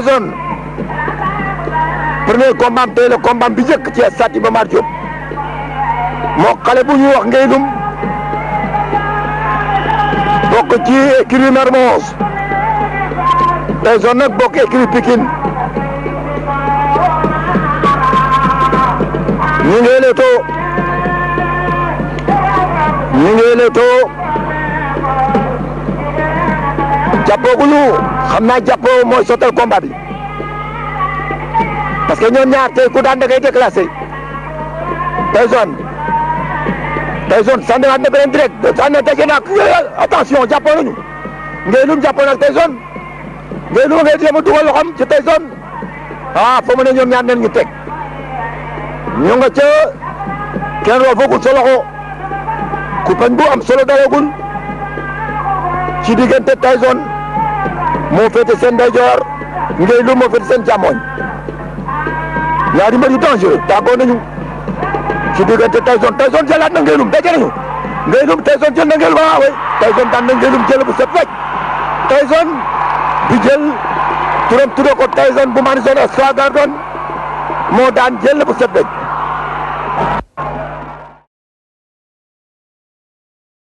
Tyson premier combat tey la combat bi njëkk ci stade Iba Mar Diop moo xale bu ñuy wax Ngay Lum bokk ci écurie Mermoz Tyson nag bokk écurie Pikine ñu ngi leetoo jàppooguñu xam naa jàppoo mooy sottal combat bi parce que ñoom ñaar tey ku daan da ngay déclassé Tyson sànni waat na beneen direct sànni daje na ak attention jàppoo nañu Ngay Lum jàppoo na ak Tyson Ngay Lum ngay jéem a dugal loxoom ci Tyson foo mu ne ñoom ñaar nen ñu teg ñu nga ca kenn roofagul sa loxo ku pañ bu am solo dalagul ci diggante Tyson moo féete seen ndeyjoor Ngay Lum moo féete seen càmmoñ ñaari mbër yu dangereux tàggoo nañu ci diggante Tyson jëlaat na Ngay Lum daje nañu Ngay Lum Tyson jël na Ngay Lum Tyson daan na Ngay Lum jël bu set wecc Tyson bi jël turam tuddee ko Tyson bu Madison Square Garden moo daan jël bu set wecc